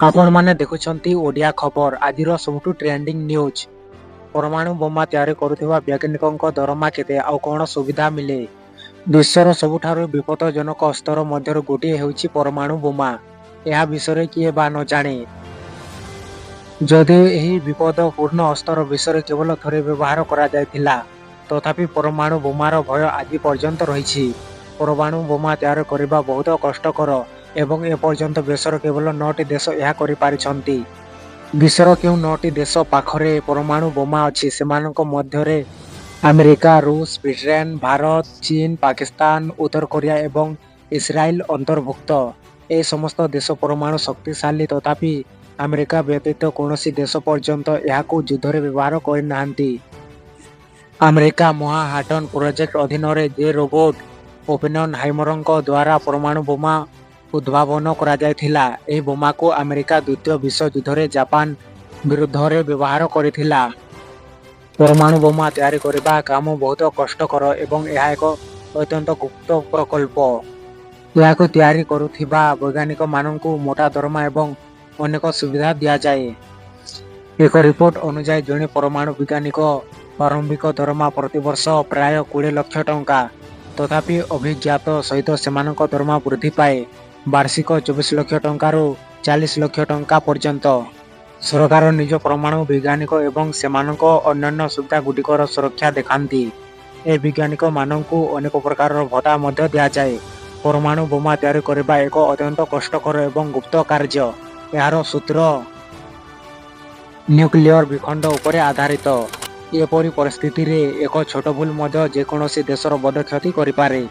ଆପଣମାନେ ଦେଖୁଛନ୍ତି ଓଡ଼ିଆ ଖବର। ଆଜିର ସବୁଠୁ ଟ୍ରେଣ୍ଡିଂ ନ୍ୟୁଜ୍, ପରମାଣୁ ବୋମା ତିଆରି କରୁଥିବା ବୈଜ୍ଞାନିକଙ୍କ ଦରମା କେତେ ଆଉ କ'ଣ ସୁବିଧା ମିଳେ? ବିଶ୍ୱର ସବୁଠାରୁ ବିପଦଜନକ ଅସ୍ତ୍ର ମଧ୍ୟରୁ ଗୋଟିଏ ହେଉଛି ପରମାଣୁ ବୋମା। ଏହା ବିଷୟରେ କିଏ ବା ନ ଜାଣେ? ଯଦିଓ ଏହି ବିପଦପୂର୍ଣ୍ଣ ଅସ୍ତ୍ର ବିଶ୍ୱରେ କେବଳ ଥରେ ବ୍ୟବହାର କରାଯାଇଥିଲା, ତଥାପି ପରମାଣୁ ବୋମାର ଭୟ ଆଜି ପର୍ଯ୍ୟନ୍ତ ରହିଛି। ପରମାଣୁ ବୋମା ତିଆରି କରିବା ବହୁତ କଷ୍ଟକର ଏବଂ ଏପର୍ଯ୍ୟନ୍ତ ବିଶ୍ୱର କେବଳ 9ଟି ଦେଶ ଏହା କରିପାରିଛନ୍ତି। ବିଶ୍ୱର କେଉଁ 9ଟି ଦେଶ ପାଖରେ ପରମାଣୁ ବୋମା ଅଛି, ସେମାନଙ୍କ ମଧ୍ୟରେ ଆମେରିକା, ରୁଷ, ବ୍ରିଟେନ, ଭାରତ, ଚୀନ, ପାକିସ୍ତାନ, ଉତ୍ତର କୋରିଆ ଏବଂ ଇସ୍ରାଏଲ ଅନ୍ତର୍ଭୁକ୍ତ। ଏହି ସମସ୍ତ ଦେଶ ପରମାଣୁ ଶକ୍ତିଶାଳୀ, ତଥାପି ଆମେରିକା ବ୍ୟତୀତ କୌଣସି ଦେଶ ପର୍ଯ୍ୟନ୍ତ ଏହାକୁ ଯୁଦ୍ଧରେ ବ୍ୟବହାର କରିନାହାନ୍ତି। ଆମେରିକା ମାନହାଟନ ପ୍ରୋଜେକ୍ଟ ଅଧୀନରେ ଜେ ରୋବର୍ଟ ଓପେନହାଇମରଙ୍କ ଦ୍ୱାରା ପରମାଣୁ ବୋମା ଉଦ୍ଭାବନ କରାଯାଇଥିଲା। ଏହି ବୋମାକୁ ଆମେରିକା ଦ୍ୱିତୀୟ ବିଶ୍ୱଯୁଦ୍ଧରେ ଜାପାନ ବିରୁଦ୍ଧରେ ବ୍ୟବହାର କରିଥିଲା। ପରମାଣୁ ବୋମା ତିଆରି କରିବା କାମ ବହୁତ କଷ୍ଟକର ଏବଂ ଏହା ଏକ ଅତ୍ୟନ୍ତ ଗୁପ୍ତ ପ୍ରକଳ୍ପ। ଏହାକୁ ତିଆରି କରୁଥିବା ବୈଜ୍ଞାନିକମାନଙ୍କୁ ମୋଟା ଦରମା ଏବଂ ଅନେକ ସୁବିଧା ଦିଆଯାଏ। ଏକ ରିପୋର୍ଟ ଅନୁଯାୟୀ, ଜଣେ ପରମାଣୁ ବୈଜ୍ଞାନିକ ପ୍ରାରମ୍ଭିକ ଦରମା ପ୍ରତିବର୍ଷ ପ୍ରାୟ 20 ଲକ୍ଷ ଟଙ୍କା। ତଥାପି ଅଭିଜ୍ଞତା ସହିତ ସେମାନଙ୍କ ଦରମା ବୃଦ୍ଧି ପାଏ, ବାର୍ଷିକ 24 ଲକ୍ଷ ଟଙ୍କାରୁ 40 ଲକ୍ଷ ଟଙ୍କା ପର୍ଯ୍ୟନ୍ତ। ସରକାର ନିଜ ପରମାଣୁ ବୈଜ୍ଞାନିକ ଏବଂ ସେମାନଙ୍କ ଅନ୍ୟାନ୍ୟ ସୁବିଧାଗୁଡ଼ିକର ସୁରକ୍ଷା ଦେଖାନ୍ତି। ଏହି ବୈଜ୍ଞାନିକମାନଙ୍କୁ ଅନେକ ପ୍ରକାରର ଭତ୍ତା ମଧ୍ୟ ଦିଆଯାଏ। ପରମାଣୁ ବୋମା ତିଆରି କରିବା ଏକ ଅତ୍ୟନ୍ତ କଷ୍ଟକର ଏବଂ ଗୁପ୍ତ କାର୍ଯ୍ୟ। ଏହାର ସୂତ୍ର ନ୍ୟୁକ୍ଲିୟର ବିଖଣ୍ଡ ଉପରେ ଆଧାରିତ। ଏପରି ପରିସ୍ଥିତିରେ ଏକ ଛୋଟ ଭୁଲ ମଧ୍ୟ ଯେକୌଣସି ଦେଶର ବଡ଼ କ୍ଷତି କରିପାରେ।